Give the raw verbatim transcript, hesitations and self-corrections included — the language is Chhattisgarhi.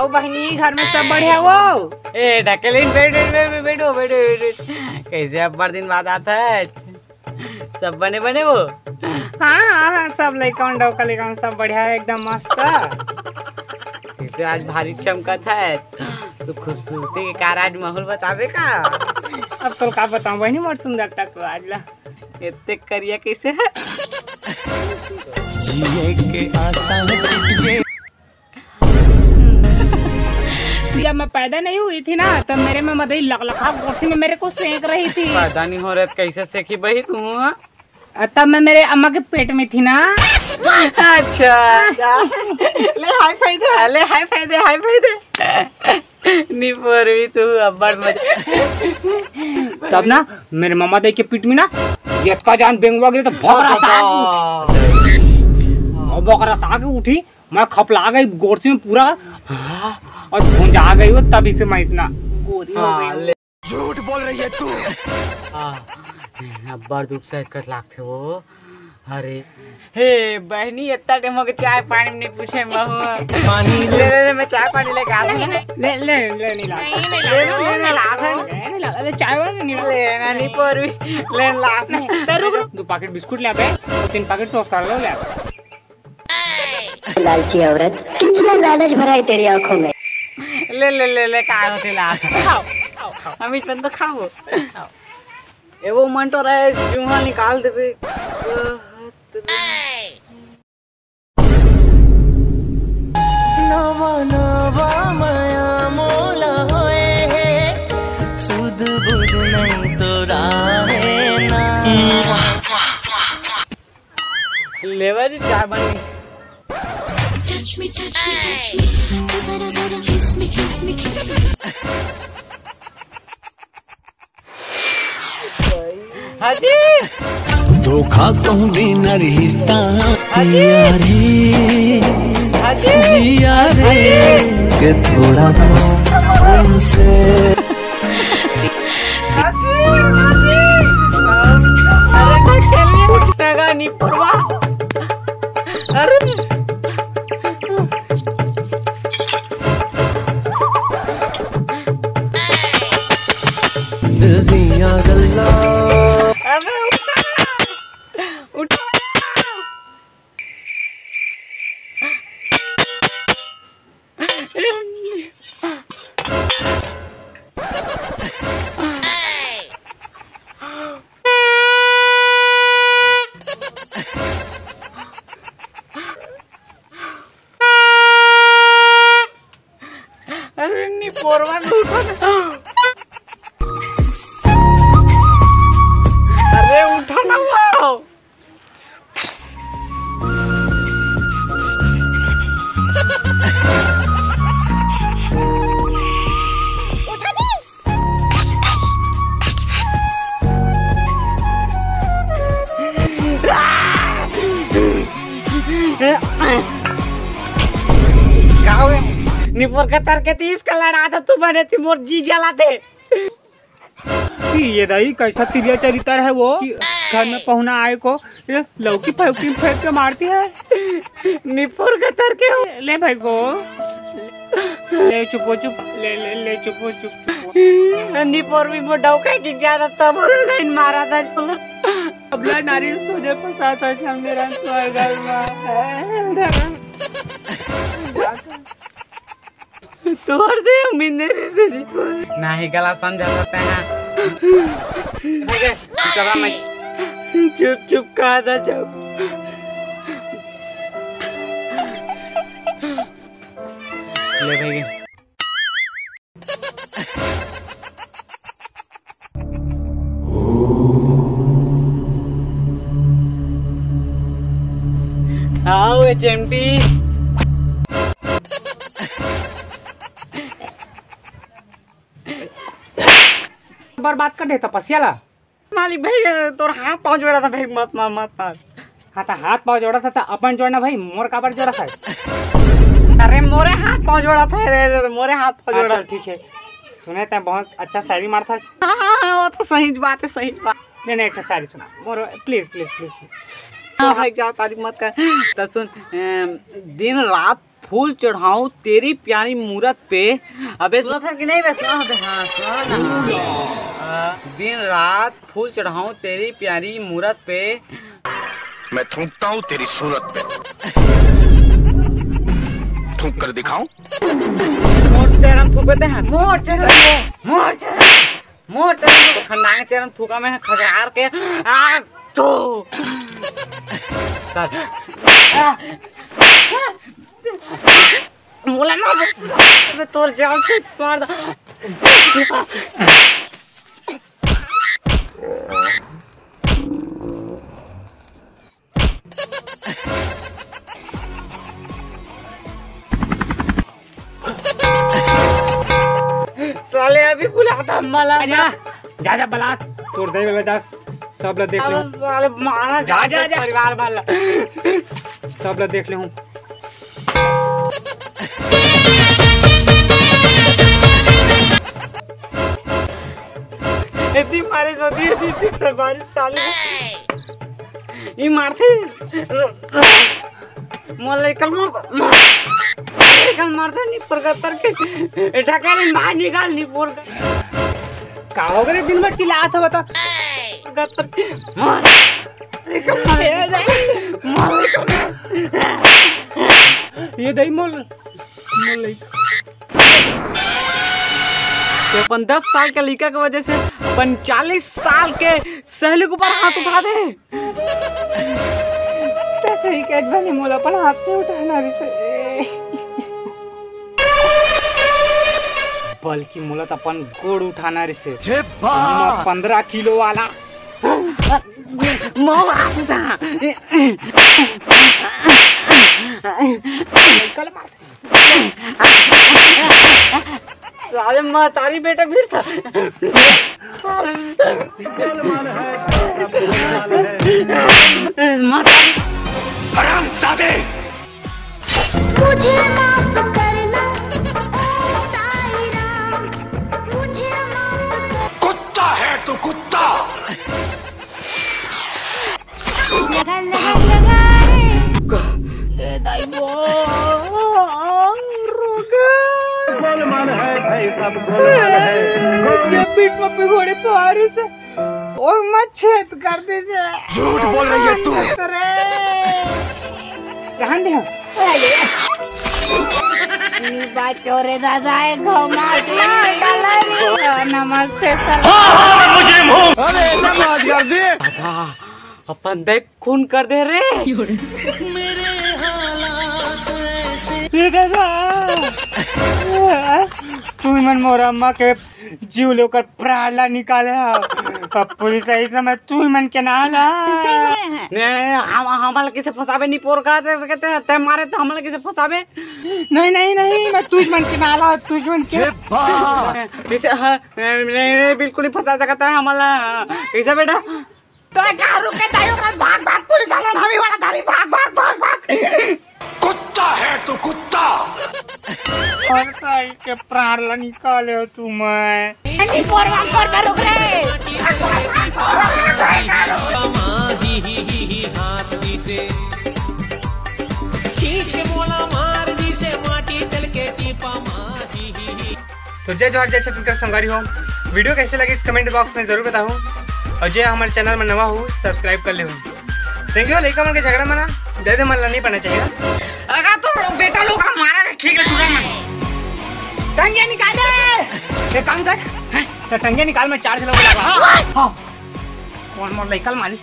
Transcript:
बहिनी, घर में सब बढ़िया वो? ए, ढकेलिन, बैठ, बैठ, बैठ, बैठ, बैठो, बैठो, बैठो। कैसे अब्बड़ दिन बाद आत हस? सब बने बने वो? हाँ, हाँ, हाँ, सब लइका मन, डौका लइका मन, सब बढ़िया हे, एकदम मस्त। कैसे आज भारी चमकत हस? तू खूबसूरती के कार आज माहौल बताबे का? अब तोला का बताऊं बहिनी, मोर सुंदरता के आज ला। एते करिया कैसे हे? जिए के आसा टूट गे। जब मैं पैदा नहीं हुई थी ना, तब मेरे में मदई लकलका गोसी में मेरे को सेंक रही थी। पैदा नहीं हो रहे तो कैसे सेंकी बही तू, हाँ? और तब मैं मेरे अम्मा के पेट में थी ना। अच्छा। ले हाई फाई दे, ले हाई फाई दे, हाई फाई दे। निपोरवी तू अब्बड़ मजा। तब ना मेरे मम्मा देख के पीठ में ना, एतका जान बेंगवा गिरे तो भकरा सा, भकरा सा के उठी। मैं खपला गई गोरसी में पूरा, हाँ, और भुंजा गई वो, तब इसे मैं इतना गोरी हो हाँ, गई। ले। झूठ बोल रही है तू। हाँ, अब्बड़ दुख से कट लागथे वो। अरे, हे बहिनी, इतना टाइम हो गया, चाय पानी नहीं पूछे महू। पानी ले, ले, ले, मैं चाय पानी लेके आ रहा हूँ। ले, ले, ले, नहीं ला। नहीं, नहीं ला। ले, ले, ले, नहीं ला। ले, नहीं ला। अरे, चाय वाला नहीं ला। लेना नहीं पड़वी, ले ला। नहीं, तो रुक, रुक। दो पैकेट बिस्कुट ले आ बे, और तीन पैकेट टोस्ट कर लो, ले आ। लालची औरत, कितना लालच भरा है तेरी आंखों में। ले, ले, ले, ले, का होथे ला? खाओ, खाओ, खाओ। हम इस बंद खाओ। ए, वो मन तो रहे, जूहा निकाल देबे। नवा नवा मया मोला होए हे, सुध बुध नहीं तो राहे ना। लेवा जी, चाय बन गई। Touch me, touch me, touch me। जरा, जरा kiss me, kiss me, kiss me। हाँ जी। धोखा कहूँ भी न रिश्ता। हाँ जी। यारी। हाँ जी। जिया रे। हाँ जी। के थोड़ा हमसे। हाँ जी, हाँ जी। अरे, कोई खेल नहीं, उठेगा नहीं, परवाह। अरे। दिल दियां गल्लां। अबे उठा, उठा। अरे निपोरवा में उठा ना। अरे उठा ना वो। का होगे? निपोर के तर के तीस का लड़ा था तू, बने थी मोर जी जला दे। ये दाई कैसा तिरिया चरित्र है वो कि घर में पहुना आए को ये लौकी फौकी फेंक के मारती है। निपोर के तर के हो। ले भाई को। ले चुपो चुप, ले, ले, ले चुपो चुप, चुपो। निपोर भी मोटा हो के ज्यादा तब लाइन मारा था चलो। अब ला नारी सोने पर साथ है हम मेरा स्वर्ग में। तोर से उम्मीद नहीं रही से निपोर। नहीं गला समझा सकते हैं। ठीक है, चुप, चुप, कहा था चुप। ले भाई। आओ एचएमटी। बर्बाद कर दे तपस्या ला। मालिक भाई, तोर हाथ पाँव जोड़ा था भाई, मत मार, मत मार। हाँ, तो हाथ पाँव जोड़ा था, तो अपन जोड़ना भाई, मोर काबर जोड़ा था? अरे, मोरे हाथ पाँव जोड़ा था, रे, रे, रे, मोरे हाथ पाँव हाँ, जोड़ा। चल, ठीक है। सुने तैं बहुत अच्छा शायरी मारथस। हाँ, हाँ, हाँ, वो तो सही बात है, सही बात। नहीं, नहीं, एक ठो शायरी सुना। मोर, please, please, please, please। हाँ भाई, जा, तारीफ मत कर। तो सुन, अम, दिन रात फूल चढ़ाऊं तेरी प्यारी मूरत पे। अबे सुना था कि नहीं बे? सुना था, हाँ, सुना था ना। आ, दिन रात फूल चढ़ाऊं तेरी प्यारी मूरत पे। मैं थूकता हूँ तेरी सूरत पे। थूक कर दिखाऊं? मोर चेहरा में थूक देते हैं। मोर चेहरा में, मोर चेहरा में, मोर चेहरा में, खंडांग चेहरा में थूका में खजार के। आ, तो। आ, मोला ना बस, मैं तोर जान से मार दा। साले अभी बुलाता मला। जा, जा, जा, बलात। तोर दे वाला दस, सब ला देख ले। साले मारा जा, जा, जा। परिवार वाला। सब ला देख ले हूँ। इतनी मारे सोती है, इतनी, इतनी मारे साले। ये मारते। मोर लइका मार, लइका मारते नहीं, पोरगा तर के ढकेल बाहर निकाल नहीं पोरगा। का हो गए दिन भर चिल्लात हो बता? पोरगा तर के मार। लइका मार। ए, जा। मार लइका मार। ये दई मोर, मोर लइका। तो अपन दस साल के लइका के वजह से अपन चालीस साल के सहेली के ऊपर हाथ उठा दे। त सही कहत बने, मोला अपन हाथ नहीं उठाना रिसे। बल्कि मोला त अपन गोड़ उठाना रिसे। जे बा! पंद्रह किलो वाला। मोर हाथ उठा। साले महतारी बेटा फिर था। साले महतारी। हरामजादे! मुझे माफ करना, ओ साईं राम, मुझे माफ कर। कुत्ता है तू, कुत्ता। लगा, लगा, लगा रे। ए दाई वो, रोगा। गोलमाल है भाई, सब गोलमाल है। जब पीठ में पिघोड़े पारे से, ओह, मैं छेद कर दे से। झूठ बोल रही है तू। अरे। रहन दे। ई बा चोरे दादा, ए घुमा दिया, डाला रे। नमस्ते सर। अरे, ऐसा बात कर दी। दादा, अपन देख खून कर दे रे। ए दादा, तू मन मोर अम्मा के जीव ले ओकर प्राण ला निकाले हा। अब पुलिस आई समय तू ही मन के ना ला। सही बोले हैं। ने, हम, हमला किसे फंसाबे नहीं पोर का, ते, ते, ते मारे तो हमला किसे फंसाबे? नहीं, नहीं, नहीं, मैं तुझ मन के ना ला, तुझ मन के। जे बा। किसे, हाँ, नहीं, नहीं, नहीं, बिल्कुल नहीं फंसा सकता है हमला। कैसे बेटा? तो क्या रुके ताई ओकर भाग, भाग, पुलिस वाला हमी वाला धारी, भाग, भाग, भाग, भाग। कुत्ता है तू, कुत्ता। और ताई के प्राण ला निकाले हो तू मैं। नहीं, पोरवा, पोरवा, रुक रे। खींच के मोला मार दी से माटी तल के टीपा मार। तो जय जोहार, जय छत्तीसगढ़ संगवारी हो। वीडियो कैसे लगी इस कमेंट बॉक्स में जरूर बताओ, और जे हमारे चैनल में नवा हो सब्सक्राइब कर ले। संगी हो लइका मन के झगड़ा मना ज्यादा मन ला नहीं पाना चाहिए। अगर तो बेटा लोग का मारा के ठीक है, टूरा मन। टंगिया निकाल दे। एक काम कर, हैं? तो टंगिया निकाल, मैं चार्ज लगा। हाँ, हाँ। कौन मोर लइका मालिक?